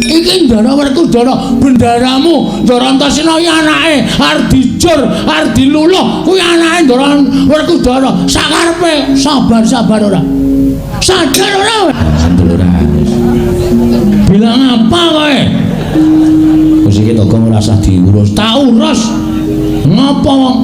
Iki Ndara Werkudara bendaramu Ndara Antasena iki anake arep dijur, arep diluluh kuwi anake Ndara Werkudara. Sakarepe sabar-sabar ora? Sadar ora? Alhamdulillah. Bilang apa kowe? Wis iki to ora usah diurus. Tak urus. Ngapa wong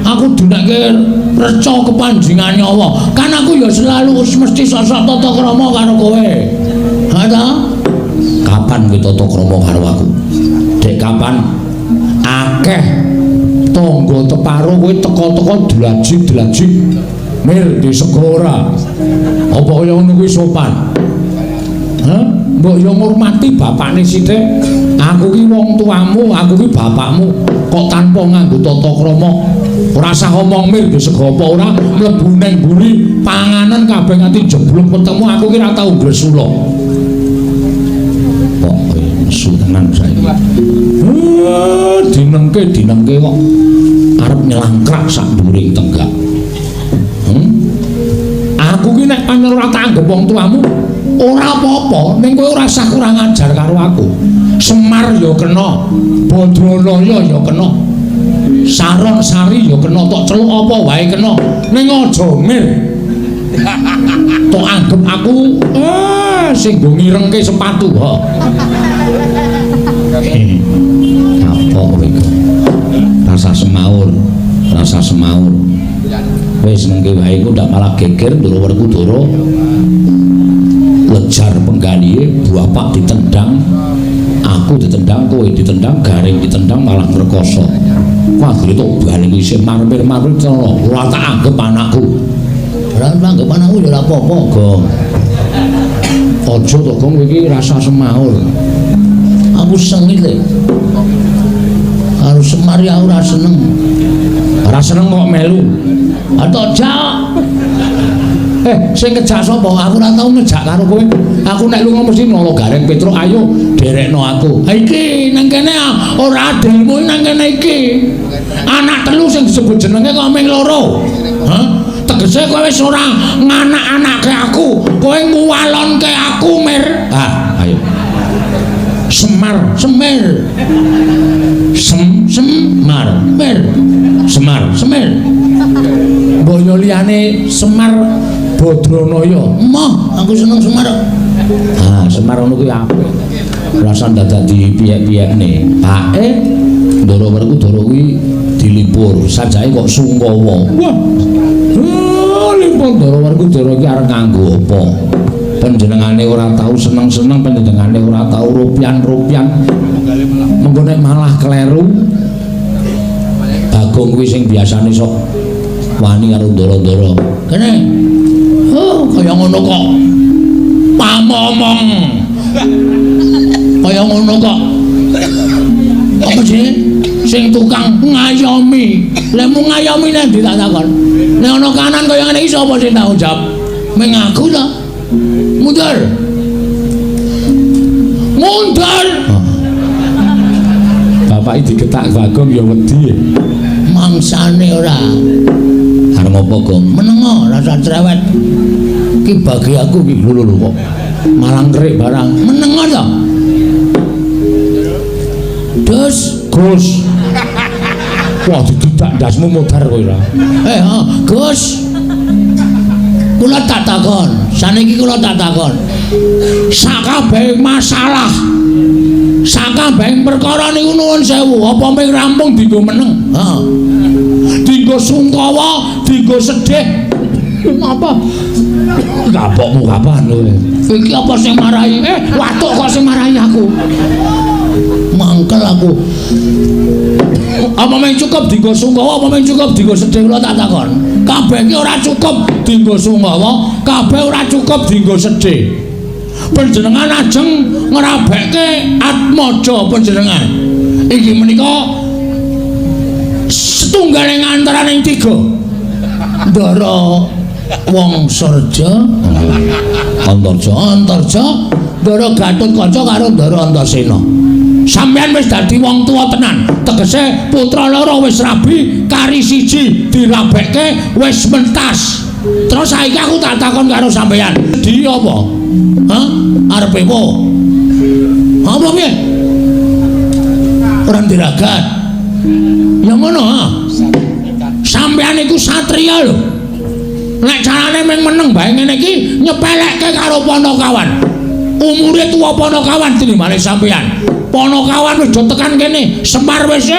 aku dinekke reca kepanjingan nyawa. Kan aku ya selalu mesti sosok tata krama karo kowe. Ha ta? Kapan kowe tata krama karo aku? Dek kapan akeh tangga teparo kowe teka-teka dlajik-dlajik mir di sego ora? Apa kaya ngono kuwi sopan? Hah? Mbok yo ngurmati bapakne sithik. Aku ki wong tuamu, aku ki bapakmu. Kok tanpa nganggo tata krama? Ora usah omong mir di sego apa ora, mlebu ning mburi panganan kabeh nganti jeblok wetengmu, aku ki ora tau gresula. Kok nesu tenan saiki. Dinengke kok arep nyelangkrak sak nduring tenggak. Aku ki nek pancen ora tak anggep wong tuamu, ora apa-apa, ning kowe ora usah kurang ajar karo aku. Semar ya kena, Badranaya ya kena, Saron Sari ya kena, tok celuk apa wae kena, ning aja mir. Tok anggep aku sing nggo ngirengke sepatu, ha. Apa kowe iku? Rasa semaur, rasa semaur. Wis nengke wae iku ndak malah geger Ndara Werkudara. Lejar penggalihe, bapak ditendang, aku ditendang, kowe ditendang, Garing ditendang malah ngrekoso. Wah, tok bali isih marmir-marmir ora tak anggep anakku. Ora tak anggep anakku ya ora apa-apa, Gong. Aja to, Gong, iki rasa semaur. Aku sengit le. Karo Semar ya ora seneng. Ora seneng kok melu. Atok jak. Sing ngejak sapa? Aku ora tau ngejak karo kowe. Aku nek lunga mesti nolo Gareng Petruk, ayo derekno aku. Ha iki nang kene ora adilmu nang kene iki. Anak telu sing disebut jenenge kok ming loro. Hah? Tegese kowe wis ora nganak-anake aku, kowe nguwalonke aku, Mir. Ah, ayo. Semar, Semir. Sem, Semar, Mir. Semar, Semir. Mbok yo liyane Semar Badranaya. Emoh, aku seneng Semar. Ah, Semar ngono kuwi apik. Rasa dadak dipiyek-piyekne. Pake Ndara Werkudara kuwi dilipur, sajake kok sungkawa. Wah. Oh, lipur Ndara Werkudara iki arep nganggo apa? Panjenengane ora tau seneng-seneng, panjenengane ora tau rupian-rupian. Mengko nek malah kleru. Bagong kuwi sing biasane sok wani karo ndara-ndara. Kene. Oh, kaya ngono kok. Pamomong. Kaya ngono kok. Apa sih? Sing tukang ngayomi. Lek mu ngayomi nang ndi tak takon. Nek ana kanan kaya ngene iki sapa sing tanggung jawab? Ming aku ta. Mundur. Mundur. Bapak iki digetak Bagong ya wedi. Mangsane ora. Arep ngopo, Gong? Menengo, rasa cerewet. Ki bagi aku ki lho lho kok. Malang kerik barang. Menengo to. Dus, Gus. Wah, dididak ndasmu modar kowe ora. Gus. Kula tak takon, saniki kula tak takon. Sakabehing masalah, sakabehing perkara niku nuwun sewu, apa mung rampung dienggo meneng? Heeh. Dienggo sungkawa, dienggo sedih. Apa? Kapokmu kapan kowe? Iki apa sing marahi? Watuk kok sing marahi aku. Mangkel aku. Apa mung cukup dienggo sungkawa, apa mung cukup dienggo sedih kula tak takon. Kabeh iki ora cukup dienggo sungkawa, kabeh ora cukup dienggo sedih. Panjenengan ajeng ngrabekke atmaja panjenengan. Iki menika setunggaling antaraning tiga. Ndara Wangsareja, Antarja, Antarja, Ndara Gatotkaca karo Ndara Antasena. Sampeyan wis dadi wong tuwa tenan. Tegese putra loro wis rabi, kari siji dirabekke wis mentas. Terus saiki aku tak takon karo sampeyan, di apa? Hah? Arepe apa? jagat. Ya ngono ha. Sampeyan iku satriya lho. Nek carane mung meneng bae ngene iki nyepelekke karo Panakawan. Umure tuwa Panakawan tinimbane sampeyan. Panakawan wis do tekan kene, Semar wis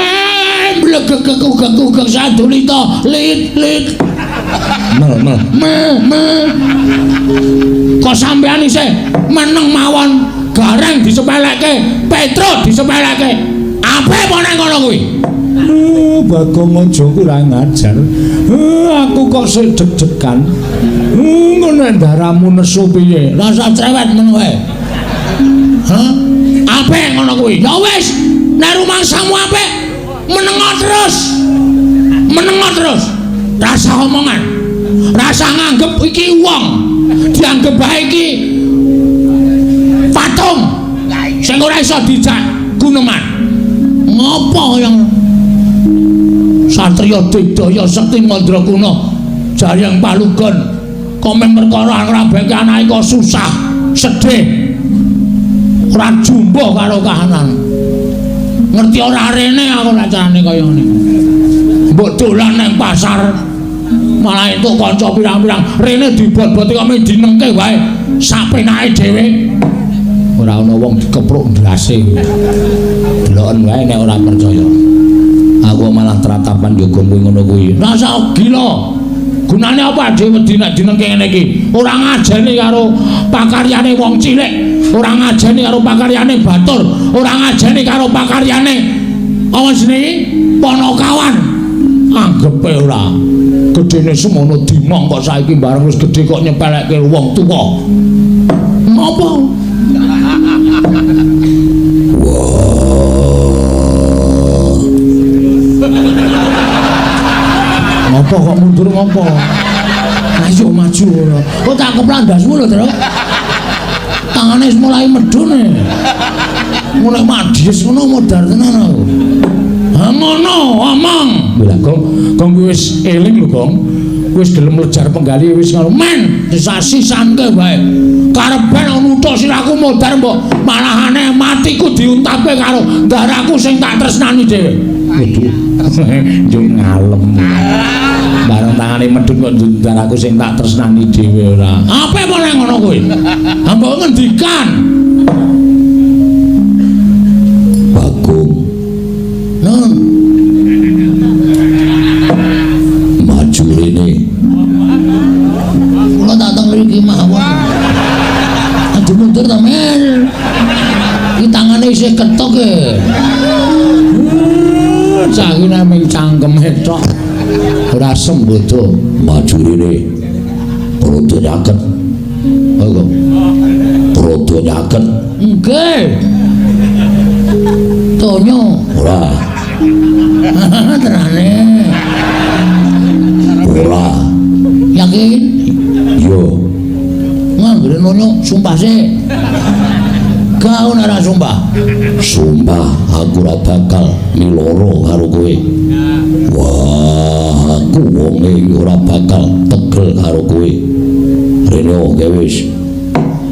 mblegegegugeg sadulita lit lit. Mel mel mel mel. Kok sampeyan isih meneng mawon, Gareng disepelekke, Petruk disepelekke. Apik apa nang ngono kuwi? Bagong aja kurang ajar. Aku kok sik deg-degan. Ngono ndaramu nesu piye? Rasa cerewet ngono wae. Hah? Apik ngono kuwi. Ya wis, nek rumangsamu apik, menengo terus. Menengo terus. Rasa omongan. Rasa nganggep iki wong. Dianggep bae iki patung sing ora iso dijak guneman. Ngopo yang satriya digdaya sekti mandrakuna jayeng palugon komen perkara ngrabeke anake kok susah sedih ora jumbo karo kahanan. Ngerti ora rene aku lak carane kaya ngene. Mbok dolan nang pasar malah entuk kanca pirang-pirang rene dibot-boti kok mung dinengke wae sapenake dhewe. Ora ana wong dikepruk ndase. Deloken wae nek ora percaya. Aku malah tratapan yo kuwi ngono kuwi. Rasa gila. Gunane apa dhewe wedi nek dinengke ngene iki? Ora ngajeni karo pakaryane wong cilik, ora ngajeni karo pakaryane batur, ora ngajeni karo pakaryane apa jenenge? Panakawan. Anggepe ora. Gedene semono dimong kok saiki bareng wis gedhe kok nyepelekke wong tuwa. Ngopo? Ngopo kok mundur ngopo? Ayo maju ora. Kok tak keplandasmu lho, Tru. Tangane wis mulai medhun e. Mulai madhis ngono modar tenan aku. Ha ngono, omong. Lha Gong, Gong kuwi wis eling lho, Gong. Wis gelem lejar penggali wis ngono. Men, disasisanke wae. Karepen nuthuk sirahku modar mbok malahane matiku diuntapke karo ndaraku sing tak tresnani dhewe. Waduh. Yo ngalem. Bareng tangane medhun kok ndaraku sing tak tresnani dhewe ora. Apa apa nang ngono kuwi? Ha mbok ngendikan. Bagong. Nun. Maju rene. Kula dateng mriki mawon. Aduh mundur ta, Men. Iki tangane isih ketok e. Cah iki nek mung cangkeme tok. Ora sembodo. Maju rene. Rada nyaket. Monggo. Rada nyaket. Nggih. Tonyo. Ora. Tenane. Ora. Yakin? Yo. Nganggere nonyo sumpah sik. Gak ora sumpah. Sumpah aku ora bakal miloro karo kowe. Wah, aku wonge ora bakal tegel karo kowe. Rene oke wis.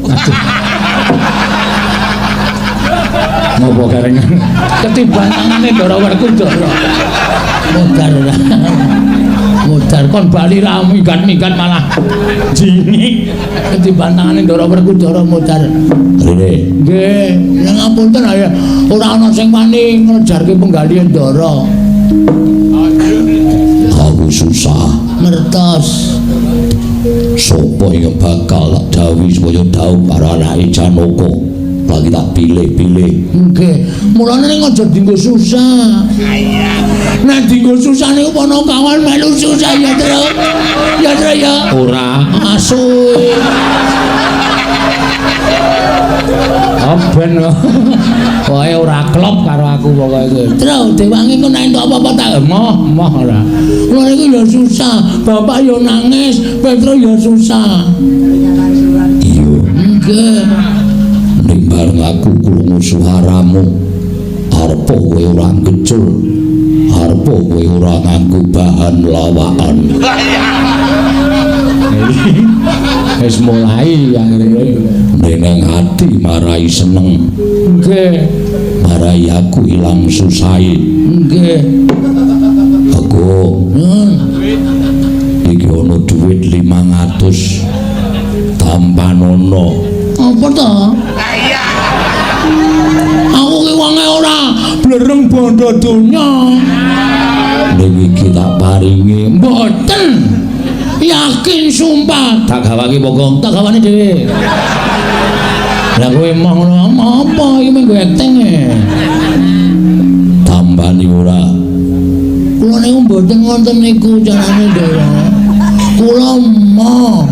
Aduh. Ngopo karengan? Ketiban tangane Ndara Werkudara. Modar ora. Modar kon bali ra minggat-minggat malah jingik. Ketiban tangane Ndara Werkudara modar. Rene. Nggih, ya ngapunten ya. Ora ana sing wani nglejarke penggalihe Ndara. Aku susah. Mertos. Sopo ing bakal tak dawuhi supaya dhaup karo anake Janaka. Lagi tak pilih-pilih. Nggih, mulane ning aja dienggo susah. Nek dienggo susah niku Panakawan melu susah ya, Tru. Ya, Tru ya. Ora. Asu. Ben Pokoke ora klop karo aku pokoke kowe. Tru, dewangi kok nek entuk apa-apa tak moh, moh ora. Kula niku ya susah, bapak ya nangis, Petro ya susah. Iya. Nggih. Ning bareng aku krungu suaramu, arepa kowe ora ngecul, arepa kowe ora nganggo bahan lawakan. Wis mulai akhire. Ning ati marai seneng. Nggih. Marai marai aku ilang susahe. Nggih. Aku. Iki ana dhuwit 500 tampanono. Apa to? Iya. Aku ki wonge ora blereng bondo donya. Ning iki tak paringi. Mboten. Yakin sumpah. Tak gawake pokok. Tak gawane dhewe. Lah kowe emoh ngono apa iki mung nggo acting e. Tambani ora. Kula niku mboten wonten niku carane Ndara. Kula emoh.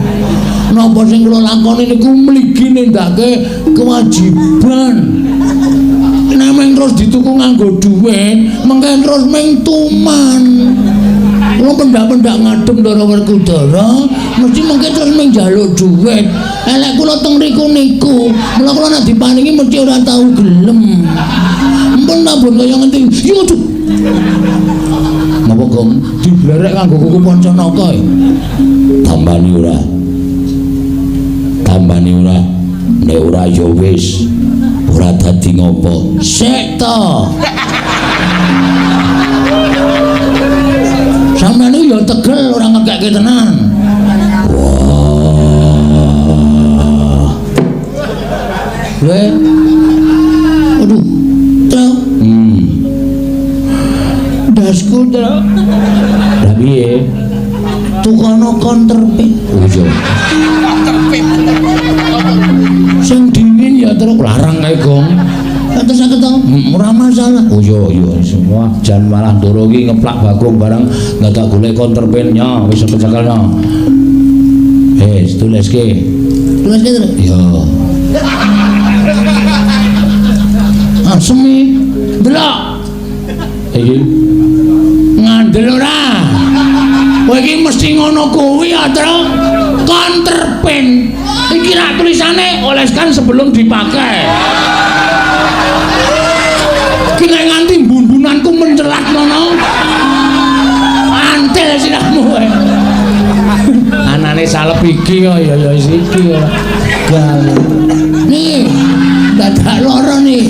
Napa sing kula lakoni niku mligi nindakake kewajiban. Nek mung terus dituku nganggo dhuwit, mengke terus mung tuman. Kula pendak-pendak ngadem Ndara Werkudara, mesti mengke terus mung njaluk dhuwit. Elek kula teng mriku niku, mula kula nek diparingi mesti ora tau gelem. Ampun nabun kaya ngenti. Yo aduh. Napa Gong? Diblerek nganggo kuku Pancanaka e. Tambani ora. Tambani ora. Nek ora ya wis. Ora dadi ngopo. Sik to. Sampeyan iki ya tegel ora ngekekke tenan. Wah. Lha. Aduh. Tro. Dasku, Tro. Lah piye? Tukono konterpit. Oh iya. Konterpit. Sing dingin ya, Tro. Larang kae, Gong. Terus aku to, ora masalah. Oh iya iya, wah jan malah ndoro iki ngeplak Bagong barang dadak golek konterpennya wis kecekelno. Wis tuliske. Tuliske, Tro. Iya. Asemi. Delok. Iki ngandel ora? Kowe iki mesti ngono kuwi ya, Tro. Konterpen. Iki rak tulisane oleskan sebelum dipakai. Iki nek nganti bun-bunanku mencelat ngono. Antil sirahmu kowe. Anane salep iki kok ya ya iki ora. Nih, dadak loro nih.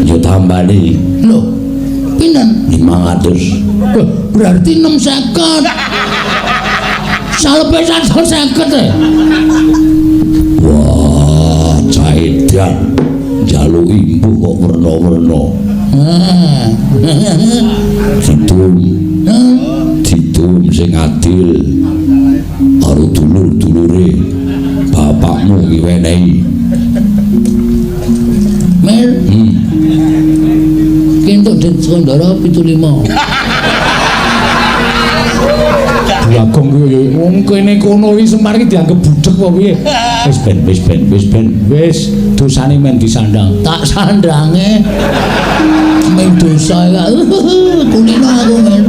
Yo tambani. Lho, pinten? 500. Loh, berarti 650. Salepe 150 e. Wah, caedan. Njaluk imbuh kok werna-werna. Didum. Didum sing adil. Karo dulur-dulure bapakmu ki wenehi. Mel. Ki entuk dit Sekandara 75. Bagong kuwi wong kene kono iki Semar iki dianggep budhek apa piye? Wis ben wis ben wis ben wis dosane men disandang. Tak sandange men dosa ya. Kulino aku men.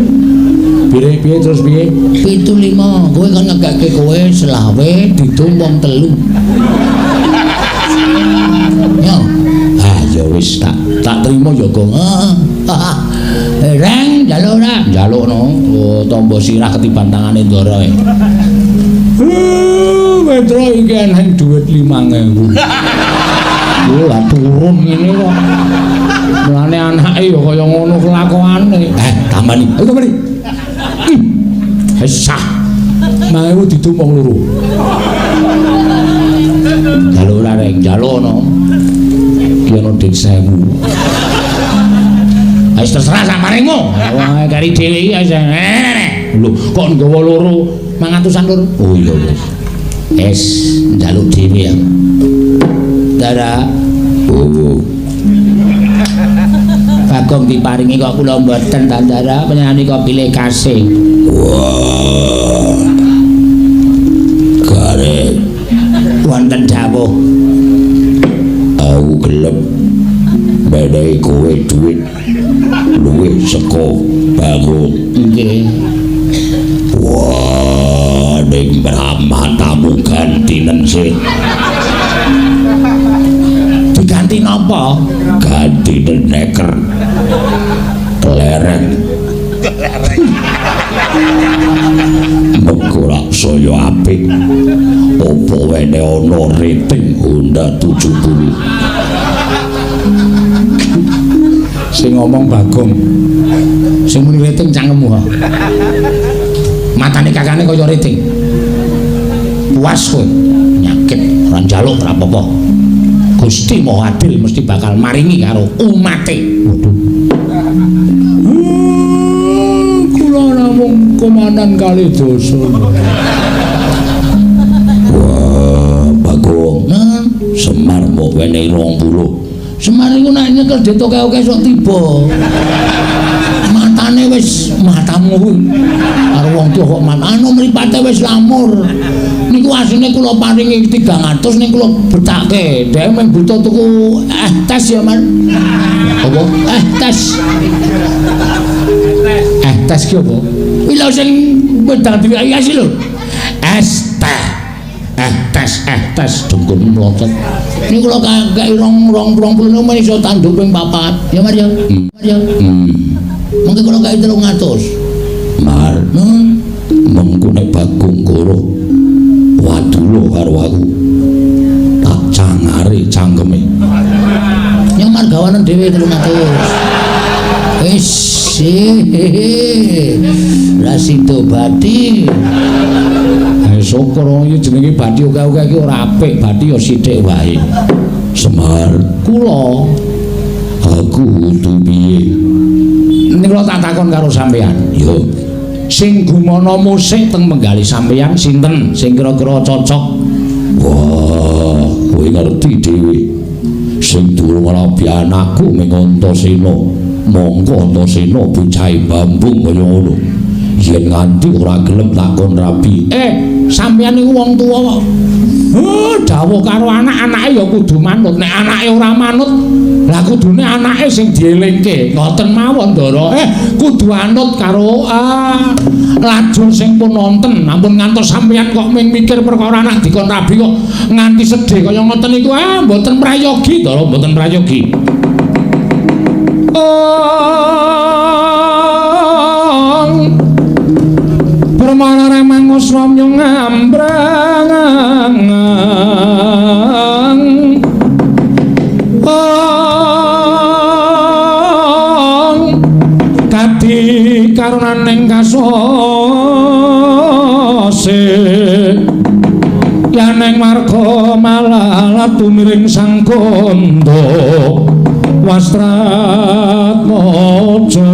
Piye piye terus piye? 75. Kowe kan ngekake kowe selawe didum wong telu. Yo. Ah ya wis tak trimo ya, Gong. Reng njaluk ora? Njaluk no. Oh, tombo sirah ketiban tangane Ndara e. Petro iki eneng dhuwit 5000. Lho, lah turun ngene kok. Mulane anake ya kaya ngono kelakuane. Tambani. Ayo tambani. Wis sah. 5000 didum wong loro. Njaluk ora reng, njaluk no. Ki ana dik 1000. Wis terserah sak paringmu. Wah, kari dhewe iki wis. Lho, kok nggawa loro 500-an loro? Oh iya wis. Wis njaluk dhewe ya. Dara. Oh. Bagong diparingi kok kula mboten ta, Dara, panjenengan kok pilih kasih. Wah. Garek wonten dawuh. Aku gelem menehi kowe dhuwit luwih saka Bagong. Nggih. Wah, ning matamu gantinen sih. Diganti napa? Gantinen neker. Kelereng. Mengko rak saya apik. Apa wene ana rating Honda 70. Sing ngomong Bagong. Sing muni rating cangkemmu ha. Matane kakane kaya rating. Puas kowe. Nyakit ora njaluk ora apa-apa. Gusti Maha Adil mesti bakal maringi karo umate. Waduh. Kula namung komanan kali dosa. Wah, Bagong. Nah, Semar mbok wenehi 20. Semar iku nek nyekel dit oke-oke sok tiba. Matane wis matamu kuwi. Karo wong tuwa kok mat anu mripate wis lamur. Niku asline kula paringi 300 ning kula betake. Dhek mung butuh tuku tes ya, Mas. Apa? Tes. Tes ki apa? Kuwi lho sing wedang diweki es lho. Es teh. Tes dengkul mlotot. Niku kula kei 220 niku men iso tanduk ping 4. Ya, Mas ya. Mas ya. Mengke kula kei 300. Mar, mengko nek Bagong Goro wadulo karo aku. Tak cangare cangkeme. Nyamar gawanen dhewe 300. Wis, ra sida bathi. Syukur wong iki jenenge bathi oke-oke iki ora apik, bathi ya sithik wae. Semar, kula aku kudu piye? Ning kula tak takon karo sampeyan. Yo. Sing gumana musik teng menggali sampeyan sinten sing kira-kira cocok? Wah, kowe ngerti dhewe. Sing durung rabi anakku ming Antasena. Mongko Antasena bocahe bambung kaya ngono. Yen nganti ora gelem tak kon rabi. Sampeyan niku wong tuwa kok. Dawuh karo anak-anake ya kudu manut. Nek anake ora manut, lah kudune anake sing dielingke. Ngoten mawon, Ndara. Kudu anut karo lajur sing pun wonten. Ampun ngantos sampeyan kok ming mikir perkara anak dikon rabi kok nganti sedih kaya ngoten niku. Mboten prayogi, Ndara, mboten prayogi. Permana remangus ramya ngambrang kadi karunaning kasose yaneng marga malalat tumiring sang kandha wastratmaja.